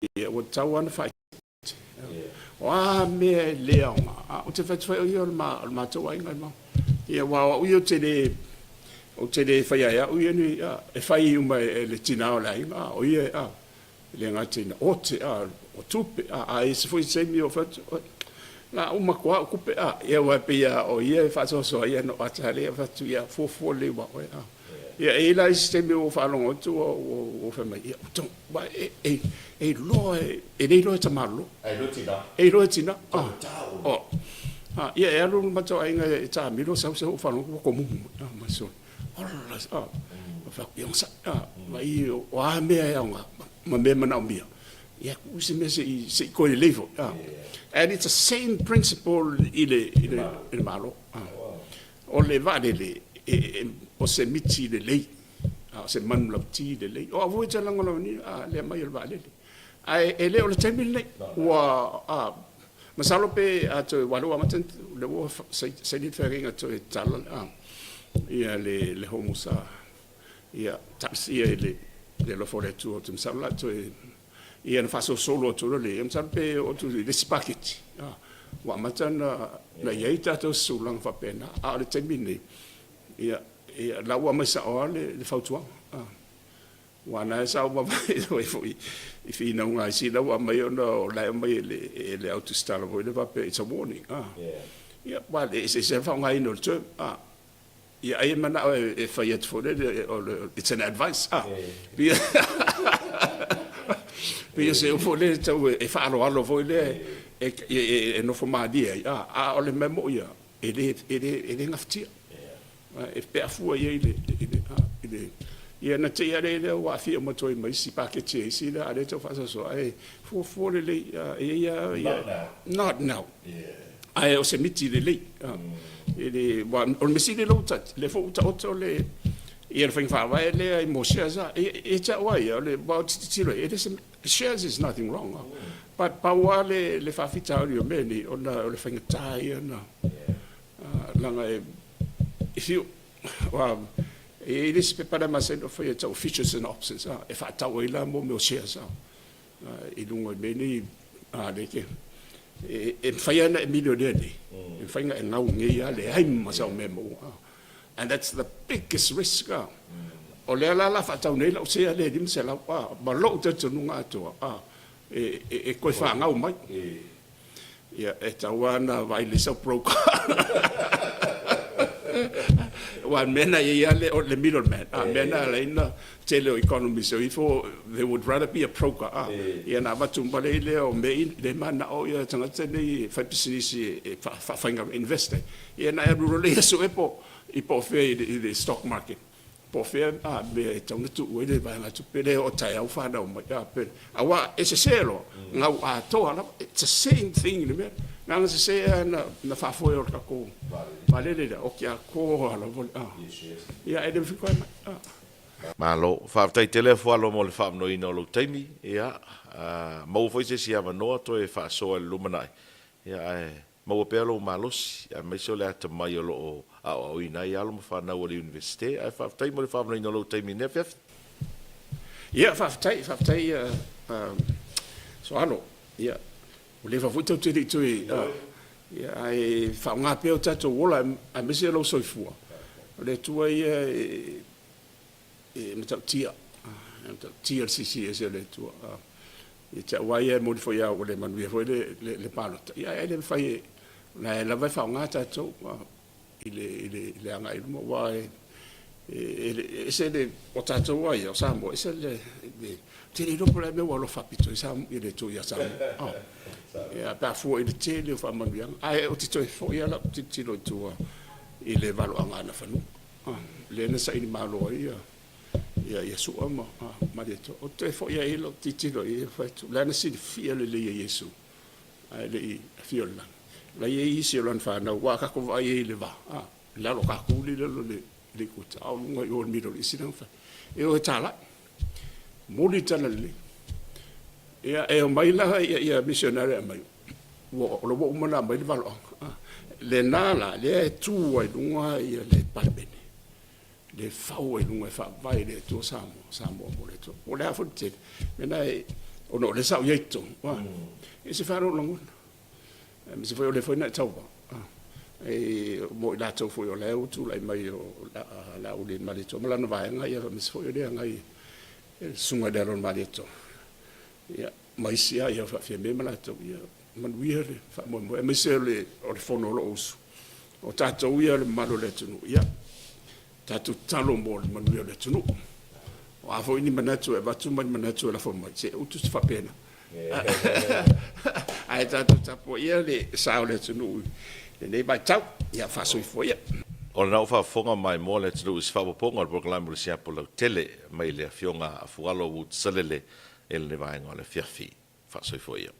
Ia, ua tatau lava ona faaeteete. O a mea e le aoga, a ou te fai atu foi o ia o le matou aiga i le Ia, aua o au ia ou te le, ou te le faia e au ia ni, a, e fai uma e le tina o le aiga, a, o ia, a, e le gata ina ote, a, o tupe, a, a i ai se foi taimi ou fai atu, oi, o le a uma atu lava au tupe, a, ia aua e pei lava o ia e faasoasoa ia ona ou ata lea ou fai atu, ia fuafua lelei aua oe, a. Ia, e i ai la isi taimi ua ou faalogo atu ua ou fai mai, ia, aua e iloa, e le iloa e tamālolo. E iloa e tinā. E iloa e tinā. Ia, e alu le matou aiga e taamilo sau sau ou faalogo atu ua tomumu mai. Mai sole, ola, ou fai atu, ia onosai, vaai o a mea e aoga ma mea e manaomia, ia tuu se mea se i toe lelei foi. And it's the same principle i le Malo. O le vaalele, o se miti lelei, a o se manulauti lelei. O au foi ou te lagolagoina a le aumai o le vaalele. Ae e le o le taimi lenei. Ua, a, masalo pe a toe, aua o lea ua amata ona, lea ua saini le feagaiga toe tatala a, ia le, le Hormuz a, ia talosia i le alofa o le Atua. Ou te masalo o le a toe, ia ona faasolosolo atu loa lea, masalo pe oo atu i le isi paketi, a, ua amata ona i ai tatou tulaga faapena. A o le taimi lenei, ia, Ia, la ua aumai sao lava le fautuaga. Aua o lena sa ou vaavaai foi i finauga a isi la ua aumai ona o la e aumai e le au tusitala foi lea faapea it's a warning. Ia, aua e eseese lava le faaaogaina o le term. Ia ai e manao e fai atu foi lele it's an advice. Pei o se upu foi lele tau e faaaloalo foi lea e nofo malie ai, a o le mea moni lava, e le gafatia. E pe a fua i ai i le ia na te i lea lea ua aafia uma atu ai ma isi paketi e isi lea, a o lea e tau faasoasoa ae fuafua lelei e i ai lava Not now. Not now. Ae o se miti lelei. E le, aua o le mea sili lea ua lea foi ua taoto le ia le faiga faavae lea i mo shares ia te au lava ia, o le aua ou te tilotilo i ai, e le o se shares is nothing wrong. But pau lava le faafitauli o mea nei, ona o le faigata ia ona Leaga e if you, aua e i ai le isi pepa lea e masani ona faia e tau o Futures and Options, e faatau ai la mea o shares i luga i mea nei a le ke e mafai lava ona e millionaire nei, e mafai ona e gau nei lava leai ma sau mea e maua. And that's the biggest risk. O lea la o le a faatau nei lau sea lea e $500 ma lou talitonuga atoa e toe faagau mai. Ia, e tatau lava ona vaai lelei sau broker. Aua o le mea lena e i ai lava le middleman. A, o le mea lena e ala ai ona tele o economists e o ifo, they would rather be a broker, a, ia ona avatu uma lea o mea ia lea e mananao tagata nei e faipisinisi e faafaigaluega, invest ai. Ia ona e alu loa lea e sue po o fea i le stock market. Po o fea a mea e tatau ona tuu ai le vaegatupe lea e oo taeao fanau mai a pe aua e sese loa gau atoa lava. It's the same thing i le mea na ona sese lava na na faafoe o le tatou vaalele lea oki atoa lava le a ia e le mafai toe mai a. Malo. Faafetai tele Afualo mo le faaavanoaina o lou taimi. Ia, maua foi se isi avanoa toe faasoa i le lumanai. Ia, ae Maua pea lou malosi, aemaise o le atamai o lo o aoaoina ai alo ma fanau a le Iunivesite, ae faafetai mo le faavanoaina o lou taimi i lenei afiafi. Ia, faafetai, faafetai Soalo. Ia, ua leva foi tatou te le i toe, ia, ae faaaoga pea o tatou ola aemaise lou soifua. O le Atua ia e E matautia, e matautia le silisili ese o le Atua. Ia te au lava ia e moni foi lava ua le manuia foi le palota, ia ae le mafai e, o la e lava e faaaoga tatou i le agai i luma, aua e ese le, o tatou lava ia, o Samoa, e ese le, ou te le iloa po o le a le mea ua alofa faapito ai le Atua ia Samoa, ia pe a fua i le tele o faamanuiaga. Ae ou te toe foi lava lau tilotilo i tua i le valoaga Nafanua. Lea na saili malo ai ia Iesu ma Malietoa. Ou te toe foi ai lou tilotilo i ai, fai atu, o lea na silafia lelei e Iesu ae le i afio i le lagi. O la e i ai isi o lana fanau, aua a tatou vaai ai i le va, i lalo o tatou lea i lalo o le ikuta, a o luga i o i le Middle East lea na fai. E o e talai, momoli le talalelei. Ia, e omai la ia misionare e aumai, ua o la ua uma ona aumai le valoaga. Lena la, lea e tu ai i luga le Palemene, lea e fau ai i luga e faavae i le Atua Samoa, Samoa mo le Atua. Po o le a foi le tele, mea na e Ona o lea sa ou i ai i totonu, ua, e ese foi lava lou lagona. Aemaise foi o lea foi na e tauva, e mo i latou foi o la ua tulai mai o Laauli Malietoa ma lana vaega, ia aemaise foi o le agai le Susuga i le Alo o le Malietoa, ia, ma isi lava, ia Fiame ma latou, ia manuia le faamoemoe, aemaise o le fono a lou uso. O tatou ia o le mamalu o le atunuu, ia tatou tatalo mo le manuia o le atunuu. O a foi ni manatu e avatu ma ni manatu e lafo mai, se utu se faapena. Ae tatou tapuaia le sa o le atunuu i lenei vaitau. Ia faasoifua ia. O lena ua faafofoga maimoa le atunuu i se faaopoopoga o le polokalame o le Siapo Lautele mai le Afioga a Fualo Wood Salele i lenei vaega o le afiafi. Faasoifua ia.